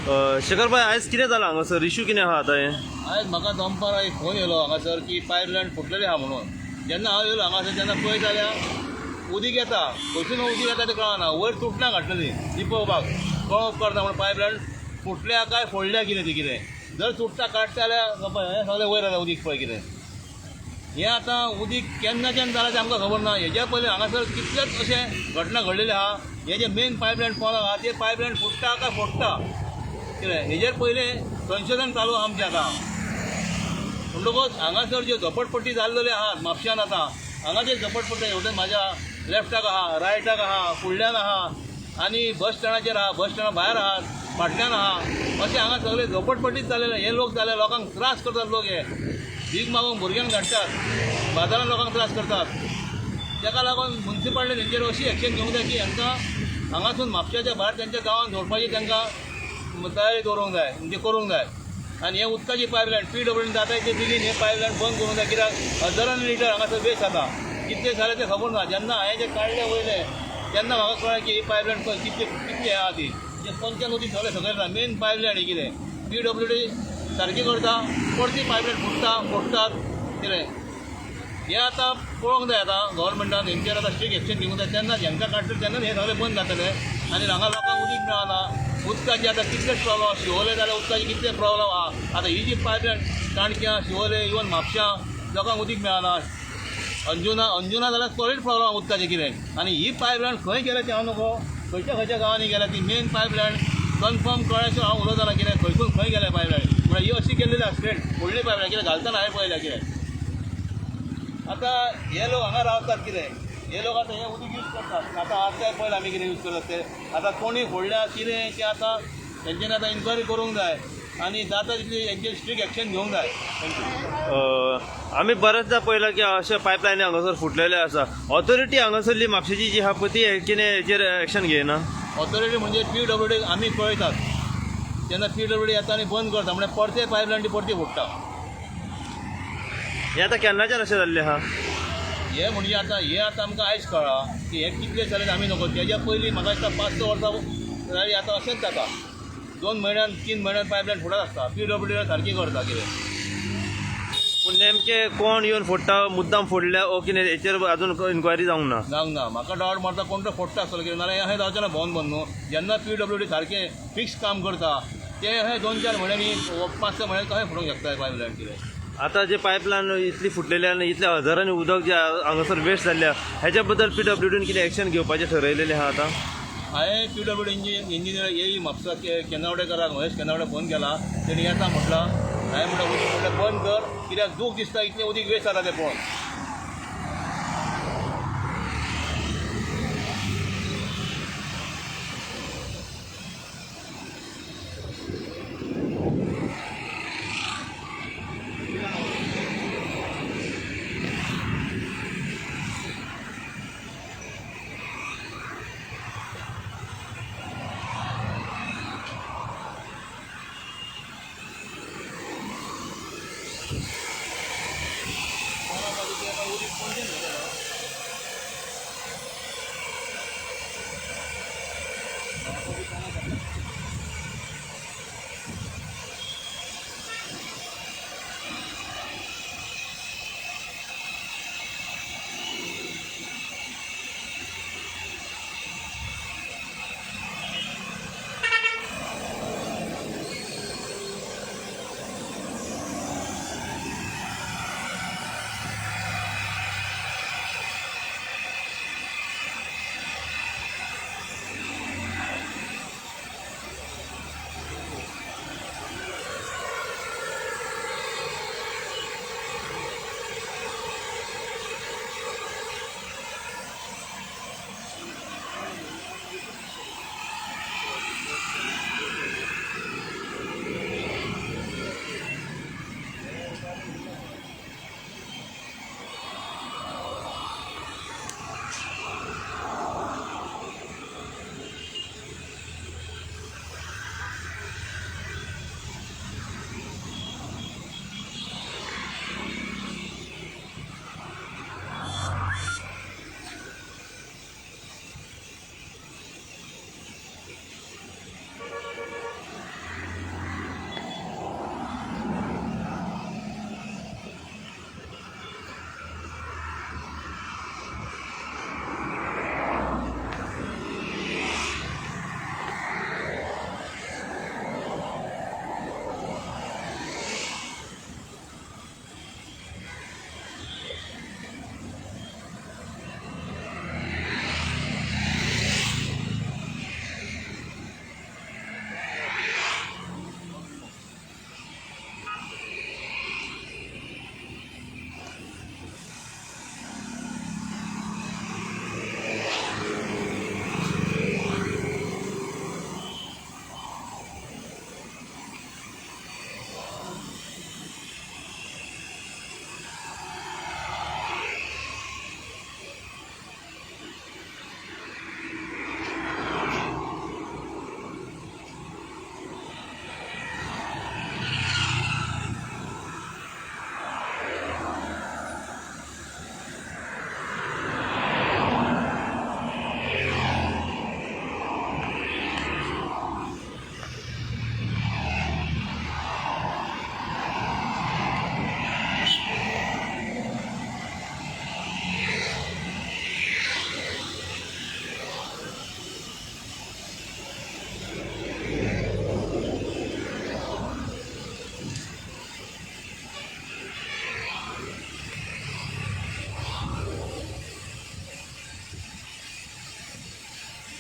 शेखर भाई, आयज कितें जालां हांगासर? इशू कितें आहा आतां हें? आयज म्हाका दनपारां एक फोन येयलो हांगासर की पायपलायन फुटलेली आहा म्हणून. जेन्ना हांव येयलो हांगासर तेन्ना पळयत जाल्यार उदीक येता. खंयसून उदीक येता तें कळना. वयर तुटना घातलेली ती पळोवपाक कळप करता म्हणून पायपलायन फुटल्या काय फोडल्या कितें ती कितें. जर तुटता काडटा जाल्यार पळय हें सगळें वयर येता उदीक. पळय कितें हें आतां उदीक केन्नाच्यान जालां तें आमकां खबर ना. हेज्या पयलीं हांगासर कितलेच अशें घटना घडलेली आहा. हे जे मेन पायपलायन पोंदाक आहा ते पायपलायन फुट्टा काय फोडटा कितें हेजेर पयलें संशोधन चालू आहा आमचें आतां. म्हणटकूच हांगासर ज्यो झोपडपट्टी जाल्लेल्यो आहात म्हापश्यान आतां हांगा जे झोपडपट्टी हेवटेन म्हाज्या लेफ्टाक आहा, रायटाक आहा, फुडल्यान आहा आनी बस स्टँडाचेर आहा, बस स्टँडा भायर आहा, फाटल्यान आहा, अशें हांगा सगळे झोपडपट्टीच जाल्लेले. हे लोक जाले लोकांक त्रास करतात. लोक हे भीक मागूंक भुरग्यांक धाडटात, बाजारान लोकांक त्रास करतात. ताका लागून मुन्सिपालिटीन हेंचेर अशी एक्शन घेवंक जाय की हांकां हांगासून म्हापशाच्या भायर तेंच्या गांवांत सोडपाची तांकां तयारी दवरूंक जाय, म्हणजे करूंक जाय. आनी हे उदकाची पायपलायन पीडब्ल्यूडीन जाता ते बेगीन हे पायपलायन बंद करूंक जाय, कित्याक हजारांनी लिटर हांगासर वेस्ट जाता. कितले जालें तें खबर ना. जेन्ना हांवें जें काडलें वयलें तेन्ना म्हाका कळ्ळें की ही पायपलायन कितली कितली आहा ती. पंचान उदीक सगळें सकयल येता. मेन पायपलायन ही कितें पीडब्ल्यूडी सारकी करता, परती पायपलायन फुट्टा, फोडटात कितें. हें आतां पळोवंक जाय. आतां गव्हर्मेंटान हेंचेर आतां स्ट्रीक एक्शन घेवंक जाय. तेन्ना हेंकां काडटलें तेन्नाच हें सगळें बंद जातलें. आनी हांगा लोकांक उदीक मेळना. उदकाची आतां कितलेच प्रॉब्लम आहा. शिवोले जाल्यार उदकाची कितले प्रॉब्लम आहा. आतां ही जी पायपलायन काणक्यां, शिवोले, इवन म्हापश्यां लोकांक उदीक मेळना. अंजुना अंजुना जाल्यार सॉलीड प्रॉब्लम आहा उदकाचें कितें. आनी ही पायपलायन खंय गेल्या तें हांव नको, खंयच्या खंयच्या गांवांनी गेल्या ती मेन पायपलायन कन्फर्म कळ्ळ्या हांव उलयतना ना कितें खंयसून खंय गेल्या पायपलायन. म्हळ्यार ही अशी केल्लेली आहा स्ट्रेट व्हडली पायपलायन कितें घालतना हांवें पळयल्या कितें. आतां हे लोक हांगा रावतात कितें, हे लोक आतां हें उदीक यूज करतात. आतां आतां पळयलां आमी कितें यूज करतात ते. आतां कोणी फोडल्या कितें तें आतां तेंच्यांनी आतां इन्क्वायरी करूंक जाय आनी जाता तितली हेंचेर स्ट्रीक एक्शन घेवंक जाय. Thank you. आमी बरेचदा पळयलां की अशे पायपलायनी हांगासर फुटलेले आसा. ऑथॉरिटी हांगासरली म्हापशेची जी आहा पळय ती कितें हेचेर एक्शन घेयना. ऑथॉरिटी म्हणजे पीडब्ल्यूडी आमी कळयतात तेन्ना पीडब्ल्यूडी येता आनी बंद करता, म्हळ्यार परते पायपलायन ती परती फुट्टा. हें आतां केन्नाच्यान अशें जाल्लें आहा? हें म्हणजे आतां हें आतां आमकां आयज कळ्ळां की हें कितलें जालें आमी नको. तेज्या पयलीं म्हाका दिसता 5-6 वर्सां जालीं आतां अशेंच जाता. 2 म्हयन्यान 3 म्हयन्यान पायपलायन फुटत आसता. पीडब्ल्यूडी सारकी करता कितें. पूण नेमकें कोण येवन फोडटा, मुद्दाम फोडल्या ओ कितें हेचेर अजून इन्क्वायरी जावंक ना. जावंक ना. म्हाका डावट मारता कोण तो फोडटा आसतलो कितें, नाल्यार अशें जावचें ना भोंवन भोंवन न्हू. जेन्ना पीडब्ल्यूडी सारकें फिक्स काम करता तें अशें 2-4 म्हयन्यांनी 5-6 म्हयन्यांनी कशें फुटूंक शकता पायपलायन कितें. आतां जे पायपलायन इतली फुटलेली आनी इतले हजारांनी उदक जे हांगासर वेस्ट जाल्लें आहा हेच्या बद्दल पीडब्ल्यूडीन कितें एक्शन घेवपाचें ठरयलेलें आहा आतां? हांवें पीडब्ल्यूडी इंजिनियर ए म्हापसा केनावडेकराक, महेश केनावडे फोन केला. तेणी येता म्हटलां. हांवें म्हटलें उदीक म्हटलें बंद कर, कित्याक दूख दिसता इतलें उदीक वेस्ट जाता तें पळोवन.